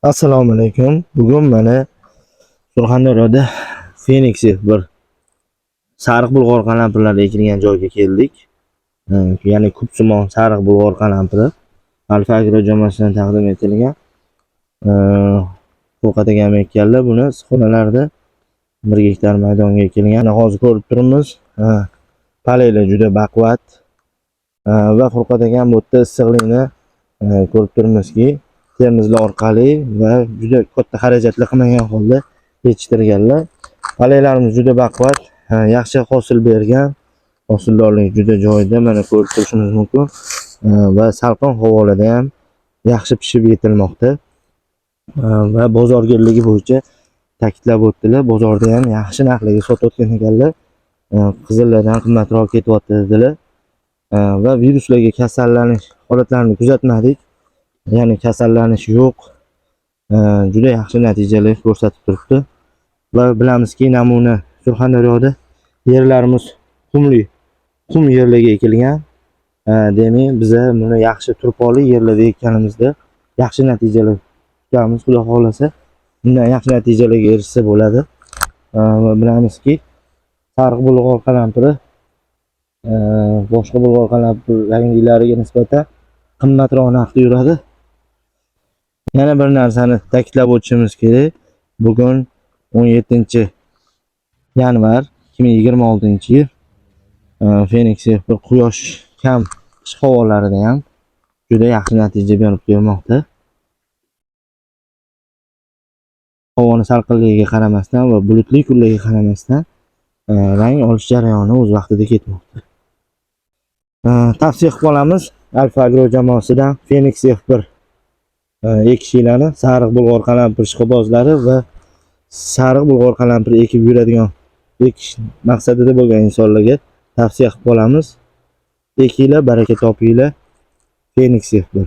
Assalomu alaykum. Bugun mana Surxondaryoda Phoenix bir sariq bulg'or qalampirlari ekilgan joyga keldik. Ya'ni kubsimon sariq bulg'or qalampiri Alfa Agro jamoasidan taqdim etilgan. Furqat akam ekkanlar buni issiqxonalarda 1 gektar maydonga ekilgan. Mana hozir ko'rib turibmiz. Palaklar juda baquvvat. Va Furqat akam bu yerda issiqlikni ko'rib turibmizki, termizlar orqali va juda katta xarajatlar qilmagan holda yetishtirganlar. Palaklarimiz juda baquvvat, yaxshi hosil bergan. Hosildorlik juda joyida, mana ko'rib turishimiz mumkin. Va salqin havolarda ham yaxshi pishib yetilmoqda. Va bozorgirligi bo'yicha ta'kidlab o'tdilar. Bozorda ham yaxshi narxlarga sotayotgan ekanlar. Qizillardan qimmatroq ketyapti dedilar. Va viruslarga kasallanish holatlarini kuzatmadik. Ya'ni kasallanish yo'q. Juda yaxshi natijalar ko'rsatib turibdi. Va bilamizki, namuna Surxondaryoda yerlarimiz qumli, qum yerlarga ekilgan. Demak, biza buni yaxshi turpoqli yerlarda ekkanimizda yaxshi natijalar kutamiz, Xudo xohlasa. Bundan yaxshi natijalarga erishsa bo'ladi. Va bilamizki, sariq bulg'or qalampiri boshqa bulg'or qalampir ranglilariga nisbatan qimmatroq narxda yuradi. Yana bir narsani ta'kidlab o'tishimiz kerak. Bugun 17 yanvar 2026 yil. Phoenix bir quyosh kam qish havolarida ham juda yaxshi natija berib kelmoqda. Havoni salqinligiga qaramasdan va bulutli kunlarga qaramasdan rang olish jarayoni o'z vaqtida ketmoqda. Tavsiya qilib qolamiz Alfa Agro jamoasidan Phoenix F1 ekishinglarni sariq bulg'or qalampir ishqibozlari va sariq bulg'or qalampir ekib yuradigan, ekish maqsadida bo'lgan insonlarga tavsiya qilib qolamiz. Ekinglar, baraka topinglar. Phoenix F1.